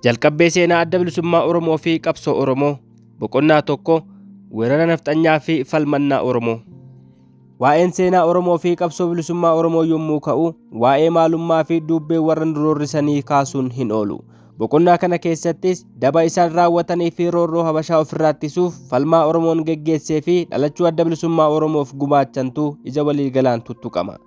Jalqabbee seenaa Adda Bilisummaa Oromoo fi Qabsoo Oromoo Boqonnaa 1 Weerara Nafxanyaa fi Falmannaa Oromoo. Waa'een seenaa Oromoo fi qabsoo bilisummaa Oromoo yommuu ka'u, waa'ee maalummaa fi duubbee warra nu roorrisanii kaasuun hin oolu. Boqonnaa kana keessattis daba isaan raawwatanii fi roorroo Habashaa ofirraa ittisuuf falmaa Oromoon geggeessee fi dhalachuu Adda Bilisummaa Oromoof gumaachantu ija waliigalaan tuttuqama.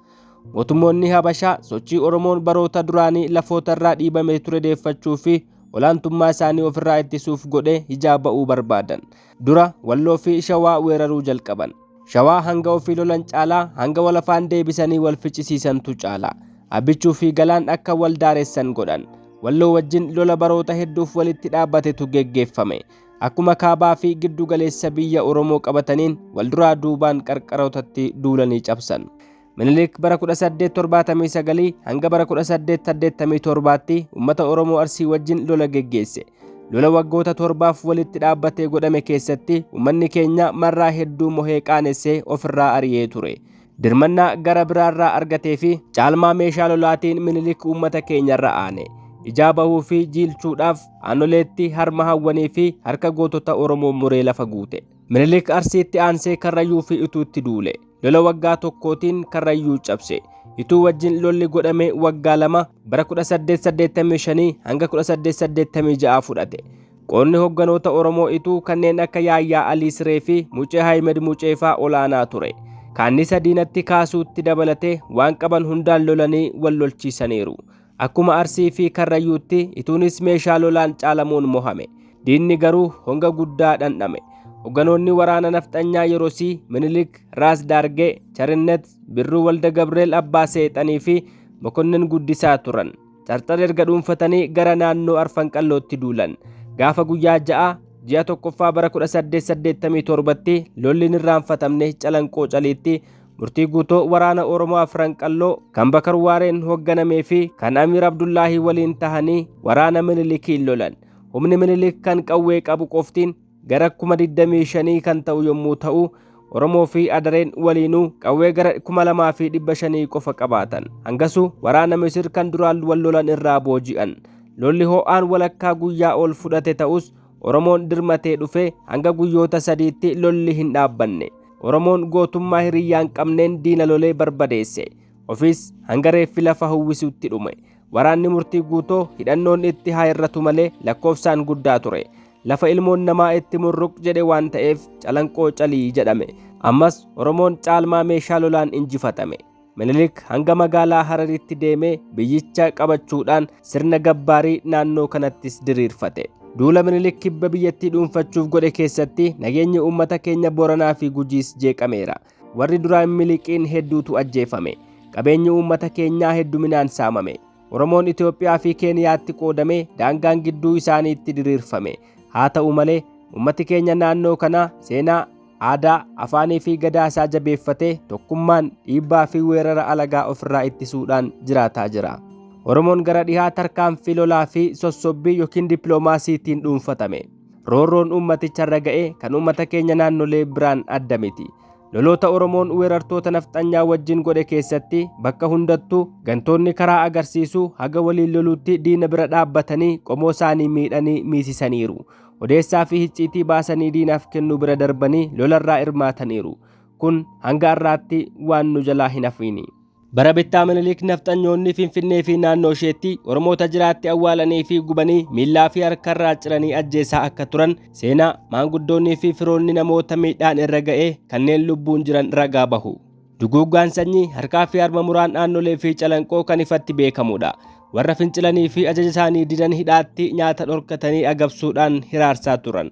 Mootummoonni Habashaa sochii Oromoon baroota duraanii lafoota irraa dhiibamee ture deeffachuu fi olaantummaa isaanii ofirraa ittisuuf godhe hijaa ba'uu barbaadan. Dura Walloo fi Shawaa weeraruu jalqaban. Shawaa hanga ofii lolan caalaa hanga wal afaan deebisanii wal ficcisiisantu caala. Abbichuu fi Galaan akka wal daaressan godhan. Walloo wajjin lola baroota hedduuf walitti dhaabbatetu geggeeffame. Akkuma kaabaa fi giddu galeessa biyya Oromoo qabataniin wal duraa duubaan qarqarootatti duulanii cabsan. Minilik bara 1879 hanga bara 1887tti uummata Oromoo Arsii wajjin lola geggeesse. Lola waggoota torbaaf walitti dhaabbatee godhame keessatti uummanni keenya marraa hedduu mohee qaanessee ofirraa ari'ee ture. Dirmannaa gara biraarraa argatee fi caalmaa meeshaa lolaatiin Minilik uummata keenyarra aane. Ijaa bahuu fi jiilchuudhaaf aanoleetti harma hawwanii fi harka gootota Oromoo muree lafa guute. Minilik Arsiitti aansee Karrayyuu fi Ituutti duule. Lola waggaa tokkootiin Karrayyuu cabse. Ituu wajjin lolli godhame waggaa lama bara 1885 hanga 1886 fudhate. Qoonni hogganoota Oromoo Ituu kanneen akka Yaayyaa Alii Siree fi Mucee Haayimed Mucee faa olaanaa ture. Kaannisa diinatti kaasuutti dabalatee waan qaban hundaan lolanii wal lolchiisaniiru. Akkuma Arsii fi Karrayyuutti Ituunis meeshaa lolaan caalamuun mohame. Diinni garuu honga guddaa dhandhame. Hogganoonni waraana nafxanyaa yerosii Minilik, Raas Daargee, Charinnet, Birruu Walda Gabreel Abbaa Seexanii fi Mokonnin Guddisaa turan. Carcar erga dhuunfatanii gara naannoo Arfan Qallootti duulan. Gaafa guyyaa 6 ji'a tokkoffaa bara 1887tti lolli hin irraanfatamne Calanqoo Caliitti Murtii Guutoo waraana Oromoo Afran Qalloo kan Bakar Waareen hoogganamee fi kan Amiir Abdullaahii waliin tahanii waraana Minilikiin lolan. Humni Minilik kan qawwee qabu qoftiin gara 25,000 kan ta'u yommuu ta'u, Oromoo fi Adareen waliinuu qawwee gara 2,500 qofa qabaatan. Hangasu waraana Misir kan duraan wal lolan irraa booji'an. Lolli ho'aan walakkaa guyyaa ol fudhate ta'us Oromoon dirmatee dhufe hanga guyyoota sadiitti lolli hin dhaabbanne. Oromoon gootummaa hiriyyaan qabneen diina lolee barbadeesse. Ofiis hanga reeffi lafa huwwisutti dhume. Waraanni Murtii Guutoo hidhannoon itti haa hir'atu malee lakkoofsaan guddaa ture. Lafa ilmoon namaa itti murruq jedhe waan ta'eef Calanqoo Calii jedhame. Ammas Oromoon caalmaa meeshaa lolaan injifatame. Minilik hanga magaalaa Hararitti deemee biyyicha qabachuudhaan sirna gabbaarii naannoo kanattis diriirfate. Duula Minilik kibba biyyattii dhuunfachuuf godhe keessatti nageenyi uummata keenya Boranaa fi Gujiis jeeqameera. Warri duraa hin miliqiin hedduutu ajjeefame. Qabeenyi uummata keenyaa hedduminaan saamame. Oromoon Itoophiyaa fi Keeniyaatti qoodamee daangaan gidduu isaaniitti diriirfame. Haa ta'u malee, uummati keenya naannoo kanaa seenaa, aadaa, afaanii fi gadaa isaa jabeeffatee tokkummaan dhiibbaa fi weerara alagaa ofirraa ittisuudhaan jiraataa jira. Oromoon gara dhihaa tarkaanfii lolaa fi sossobbii yookiin dippiloomaasiitiin dhuunfatame. Roorroon uummaticharra ga'e kan uummata keenya naannolee biraan adda miti. Loloota Oromoon weerartoota nafxanyaa wajjin godhe keessatti bakka hundattuu gantoonni karaa agarsiisuu haga waliin loluutti diina bira dhaabbatanii qomoo isaanii miidhanii miisisaniiru. Odeessaa fi hicciitii baasanii diinaaf kennuu bira darbanii lolarraa hirmaataniiru. Kun hanga har'aatti waan nu jalaa hin hafiini. Bara bittaa Minilik nafxanyoonni Finfinnee fi naannoo isheetti Oromoota jiraatti awwaalanii fi gubanii miillaa fi harkarraa ciranii ajjeesaa akka turan seenaa maanguddoonnii fi firoonni namoota miidhaan irra ga'ee kanneen lubbuun jiran ragaa bahu. Duguuggaan sanyii harkaa fi harma muraan Aanolee fi Calanqoo kan ifatti beekamudha. Warra fincilanii fi ajaja isaanii didan hidhaatti nyaata dhorkatanii agabsuudhaan hiraarsaa turan.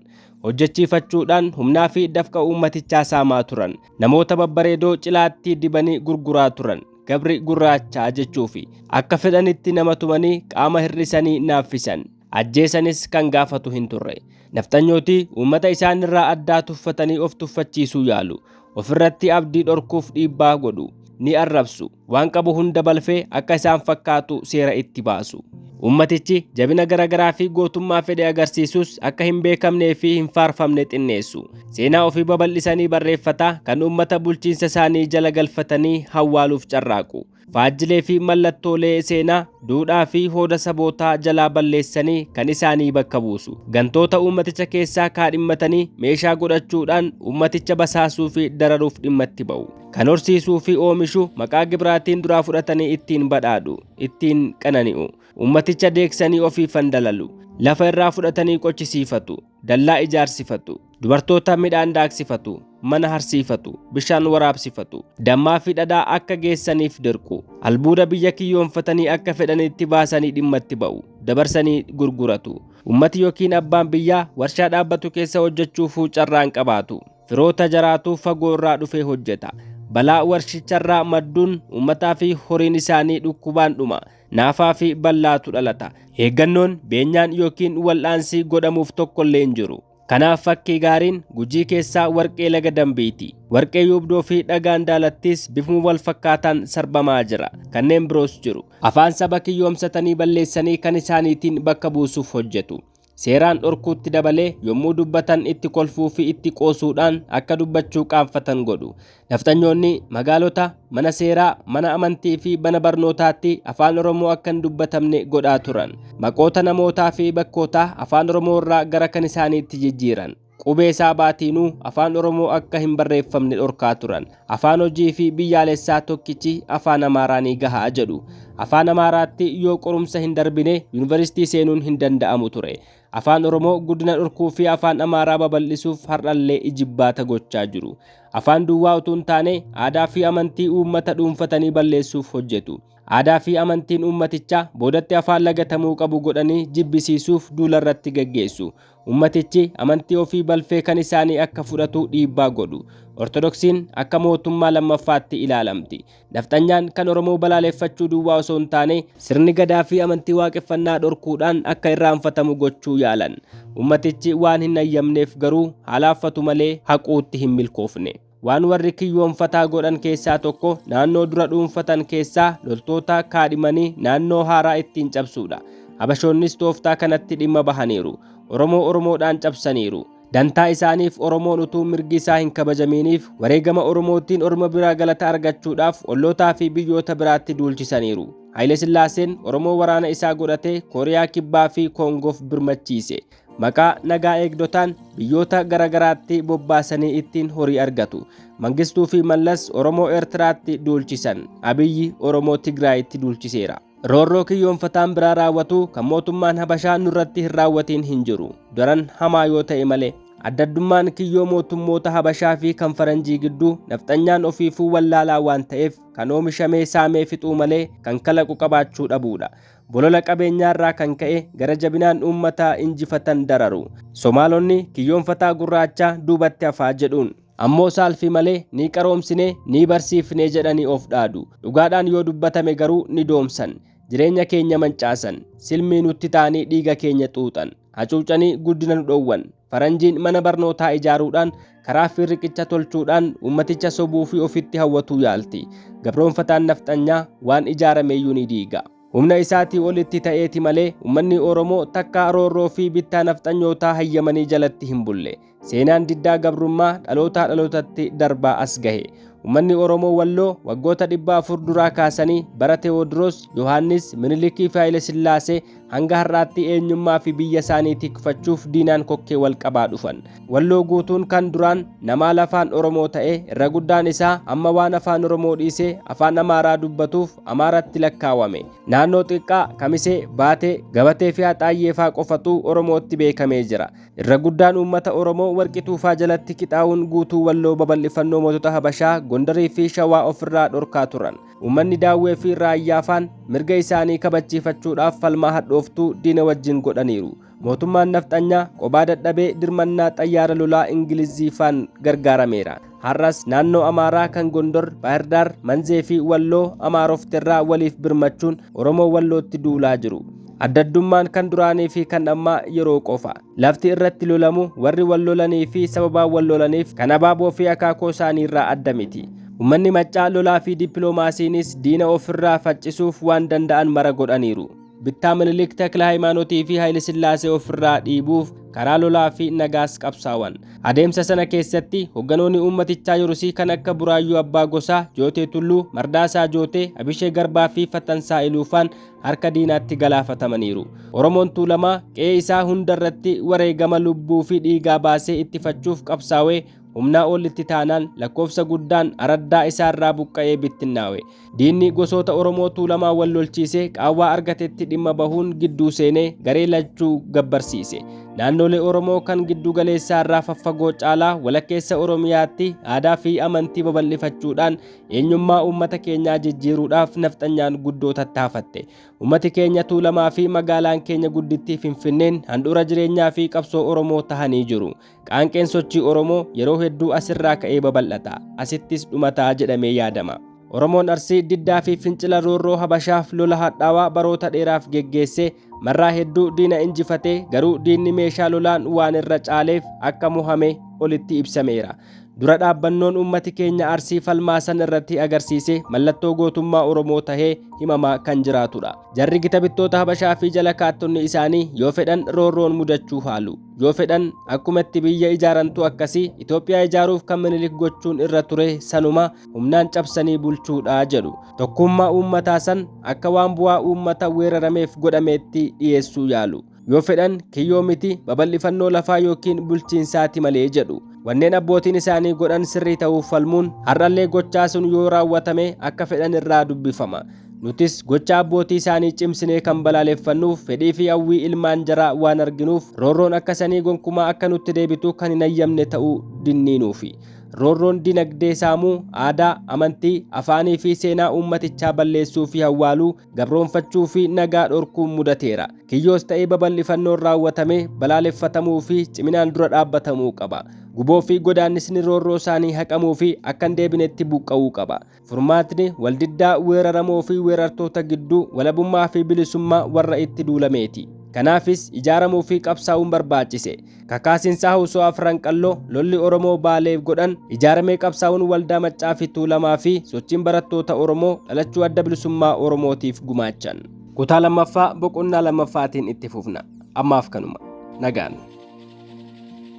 Hojjechiifachuudhaan humnaa fi dafqa uummatichaa saamaa turan. Namoota babbareedoo cilaattii dibanii gurguraa turan. Gabri gurraachaa jechuufi. Akka fedhanitti nama tumanii qaama hir'isanii naaffisan. Ajjeesanis kan gaafatu hin turre. Nafxanyooti uummata isaanirraa addaa tuffatanii of tuffachiisuu yaalu. Ofirratti abdii dhorkuuf dhiibbaa godhu. Ni arrabsu. Waan qabu hunda balfee akka isaan fakkaatu seera itti baasu. Uummatichi jabina garagaraa fi gootummaa fedhe agarsiisus akka hin beekamnee fi hin faarfamne xinneessu. Seenaa ofii babal'isanii barreeffataa kan uummata bulchiinsa isaanii jala galfatanii hawwaaluuf carraaqu. Faajjilee fi mallattoolee seenaa, duudhaa fi hooda sabootaa jalaa balleessanii kan isaanii bakka buusu. Gantoota uummaticha keessaa kaadhimmatanii meeshaa godhachuudhaan uummaticha basaasuu fi dararuuf dhimma itti ba'u. Kan horsiisuu fi oomishu maqaa gibiraatiin duraa fudhatanii ittiin badhaadhu, ittiin qanani'u. Uummaticha deeksanii ofiifan dalalu. Lafa irraa fudhatanii qochisiifatu, dallaa ijaarsifatu. Dubartoota midhaan daaksifatu, mana harsiifatu, bishaan waraabsifatu. Dammaa fi dhadhaa akka geessaniif dirqu. Albuuda biyya kiyyoonfatanii akka fedhanitti baasanii dhimma itti ba'u, dabarsanii gurguratu. Uummati yookiin abbaan biyyaa warshaa dhaabbatu keessa hojjechuufuu carraa hin qabaatu. Firoota jaraatu fagoo irraa dhufee hojjeta. Balaa warshicharraa madduun uummataa fi horiin isaanii dhukkubaan dhuma. Naafaa fi ballaatu dhalata. Eeggannoon, beenyaan yookiin wal'aansi godhamuuf tokkollee hin jiru. Kanaaf fakkii gaariin Gujii keessaa warqee laga Dambiiti. Warqee Yuubdoo fi dhagaan Daalattiis bifuma wal fakkaataan sarbamaa jira. Kanneen biroos jiru. Afaan saba kiyyoomsatanii balleessanii kan isaaniitiin bakka buusuuf hojjetu. Seeraan dhorkuutti dabalee yommuu dubbatan itti kolfuu fi itti qoosuudhaan akka dubbachuu qaanfatan godhu. Nafxanyoonni magaalota, mana seeraa, mana amantii fi mana barnootaatti afaan Oromoo akka hin dubbatamne godhaa turan. Maqoota namootaa fi bakkootaa afaan Oromoo irraa gara kan isaaniitti jijjiiran. Qubee Saabaatiinuu afaan Oromoo akka hin barreeffamne dhorkaa turan. Afaan hojii fi biyyaalessaa tokkichi afaan Amaaraa ni gaha jedhu. Afaan Amaaraatti yoo qorumsa hin darbine yuunivarsiitii seenuun hin danda'amu ture. Afaan Oromoo guddina dhorkuu fi afaan Amaaraa babal'isuuf har'allee ijibbaata gochaa jiru. Afaan duwwaa utuu hin taane aadaa fi amantii uummata dhuunfatanii balleessuuf hojjetu. Aadaa fi amantiin uummatichaa boodatti afaan lagatamuu qabu godhanii jibbisiisuuf duula irratti gaggeessu. Uummatichi amantii ofii balfee kan isaanii akka fudhatu dhiibbaa godhu. Ortodoksiin akka mootummaa lammaffaatti ilaalamti. Nafxanyaan kan Oromoo balaaleffachuu duwwaa osoo hin taane sirni gadaa fi amantii waaqeffannaa dhorkuudhaan akka irraanfatamu gochuu yaalan. Uummatichi waan hin ayyamneef garuu haalaaffatu malee haquutti hin milkoofne. Waan warri kiyyoonfataa godhan keessaa tokko naannoo dura dhuunfatan keessaa loltoota kaadhimanii naannoo haaraa ittiin cabsuudha. Habashoonnis tooftaa kanatti dhimma bahaniiru. Oromoo Oromoodhaan cabsaniiru. Dantaa isaaniif Oromoon utuu mirgi isaa hin kabajamiiniif wareegama Oromootiin orma biraa galata argachuudhaaf ollootaa fi biyyoota biraatti duulchisaniiru. Haayile Sillaaseen Oromoo waraana isaa godhatee Kooriyaa Kibbaa fi Koongoof birmachiise. Maqaa nagaa eegdotaan biyyoota garagaraatti bobbaasanii ittiin horii argatu. Mangistuu fi Mallas Oromoo Eertiraatti duulchisan. Abiyyi Oromoo Tigraayitti duulchiseera. Roorroo kiyyoonfataan biraa raawwatu kan mootummaan Habashaa nurratti hin raawwatiin hin jiru. Daran hamaa yoo ta'e malee. Addaddummaan kiyyoo mootummoota Habashaa fi kan Faranjii gidduu nafxanyaan ofiifuu wallaalaa waan ta'eef kan oomishamee saamee fixuu malee kan kalaqu qabaachuu dhabuudha. Bolola qabeenyaarraa kan ka'e gara jabinaan uummata injifatan dararu. Somaalonni kiyyoonfataa gurraachaa duubatti hafaa jedhuun. Ammoo saalfii malee ni qaroomsine ni barsiifne jedhanii of dhaadu. Dhugaadhaan yoo dubbatame garuu ni doomsan. Jireenya keenya mancaasan. Silmii nutti ta'anii dhiiga keenya xuuxan. Hacuucanii guddina nu dhowwan. Faranjiin mana barnootaa ijaaruudhaan karaa fi riqicha tolchuudhaan uummaticha sobuu fi ofitti hawwatuu yaalti. Gabroonfataan nafxanyaa waan ijaarameeyyuu ni diiga. Humna isaatii olitti ta'eeti malee uummanni Oromoo takka roorroo fi bittaa nafxanyootaa hayyamanii jalatti hin bulle. Seenaan diddaa gabrummaa dhalootaa dhalootatti darbaa as gahe. Uummanni Oromoo Walloo waggoota 400 duraa kaasanii bara Tewoodiroos, Yohaannis, Minilikii fi Haayile Sillaasee hanga har'aatti eenyummaa fi biyya isaanii tikfachuuf diinaan kokkee wal qabaa dhufan. Walloo guutuun kan duraan namaa lafaan Oromoo ta'e irra guddaan isaa amma waan afaan Oromoo dhiisee afaan Amaaraa dubbatuuf Amaaratti lakkaawame. Naannoo xiqqaa Kamisee, Baatee, Gabatee fi Haxaayyeefaa qofatu Oromootti beekamee jira. Irra guddaan uummata Oromoo warqi tuufaa jalatti qixaa'uun guutuu Walloo babal'ifannoo mootota Habashaa, Gondarii fi Shawaa ofirraa dhorkaa turan. Uummanni Daawwee fi Raayyaafaan mirga isaanii kabachiifachuudhaaf falmaa hadhooftuu diina wajjin godhaniiru. Mootummaan nafxanyaa qobaa dadhabee dirmannaa xayyaara lolaa Ingiliziifaan gargaarameera. Har'as naannoo Amaaraa kan Gondor, Baahirdaar, Manzee fi Walloo Amaarofterraa waliif birmachuun Oromoo Wallootti duulaa jiru. Addaddummaan kan duraanii fi kan ammaa yeroo qofa. Lafti irratti lolamu warri wal lolanii fi sababaa wal lolaniif kan abaaboo fi akaakoo isaaniirraa adda miti. Uummanni Maccaa lolaa fi dippiloomaasiinis diina ofirraa faccisuuf waan danda'an mara godhaniiru. Bittaa Minilik Takla Hayimaanotii fi Haayile Sillaasee ofirraa dhiibuuf karaa lolaa fi nagaas qabsaawan. Adeemsa sana keessatti hogganoonni uummatichaa yerosii kan akka Buraayyuu Abbaa Gosaa, Jootee Tulluu, Mardaasaa Jootee, Abishee Garbaa fi Fattansaa Iluufaan harka diinaatti galaafatamaniiru. Oromoon Tuulamaa qe'ee isaa hundarratti wareegama lubbuu fi dhiigaa baasee ittifachuuf qabsaawee humnaa olitti taanaan lakkoofsa guddaan araddaa isaarraa buqqa'ee bittinnaawe. Diinni gosoota Oromoo Tuulamaa wal lolchiisee qaawwaa argatetti dhimma bahuun gidduu seenee garee lachuu gabbarsiise. Naannolee Oromoo kan giddu galeessaarraa faffagoo caalaa walakkeessa Oromiyaatti aadaa fi amantii babal'ifachuudhaan eenyummaa uummata keenyaa jijjiiruudhaaf nafxanyaan guddoo tattaafatte. Uummati keenya Tuulamaa fi magaalaan keenya guddittii Finfinneen handhuura jireenyaa fi qabsoo Oromoo tahanii jiru. Qaanqeen sochii Oromoo yeroo hedduu asirraa ka'ee babal'ata. Asittis dhumataa jedhamee yaadama. Oromoon Arsii diddaa fi fincila roorroo Habashaaf lola hadhaawaa baroota dheeraaf geggeesse marraa hedduu diina injifatee garuu diinni meeshaa lolaan waan irra caaleef akka mohame olitti ibsameera. Dura dhaabbannoon uummati keenya Arsii falmaa san irratti agarsiise mallattoo gootummaa Oromoo tahee himamaa kan jiraatudha. Jarri gita bittoota Habashaa fi jala kaattonni isaanii yoo fedhan roorroon mudachuu haalu. Yoo fedhan akkuma itti biyya ijaarantu akkasii Itoophiyaa ijaaruuf kan Minilik gochuun irra ture sanuma humnaan cabsanii bulchuudha jedhu. Tokkummaa uummataa san akka waan bu'aa uummata weerarameef godhameetti dhiyeessuu yaalu. Yoo fedhan kiyyoo miti babal'ifannoo lafaa yookiin bulchiinsaati malee jedhu. Wanneen abbootiin isaanii godhan sirrii ta'uuf falmuun har'allee gochaa sun yoo raawwatame akka fedhan irraa dubbifama. Nutis gocha abbootii isaanii cimsinee kan balaaleffannuuf fedhii fi hawwii ilmaan jaraa waan arginuuf roorroon akka sanii gonkumaa akka nutti deebitu kan hin hayyamne ta'uu dinniinuufi. Roorroon dinagdee saamuu, aadaa, amantii, afaanii fi seenaa uummatichaa balleessuu fi awwaaluu, gabroonfachuu fi nagaa dhorkuun mudateera. Kiyyoos ta'ee babal'ifannoon raawwatame balaaleffatamuu fi ciminaan dura dhaabbatamuu qaba. Guboo fi godaannisni roorroo isaanii haqamuu fi akka hin deebinetti buqqa'uu qaba. Furmaatni waldiddaa weeraramoo fi weerartoota gidduu walabummaa fi bilisummaa warra itti duulameeti. Kanaafis ijaaramuu fi qabsaa'uun barbaachise. Kakaasinsaa Husoo Afran Qalloo lolli Oromoo Baaleef godhan ijaaramee qabsaa'uun waldaa Maccaa fi Tuulamaa fi sochiin barattoota Oromoo dhalachuu adda bilisummaa Oromootiif gumaachan. Kutaa lammaffaa boqonnaa lammaffaatiin itti fufna. Ammaaf kanuma. Nagaan.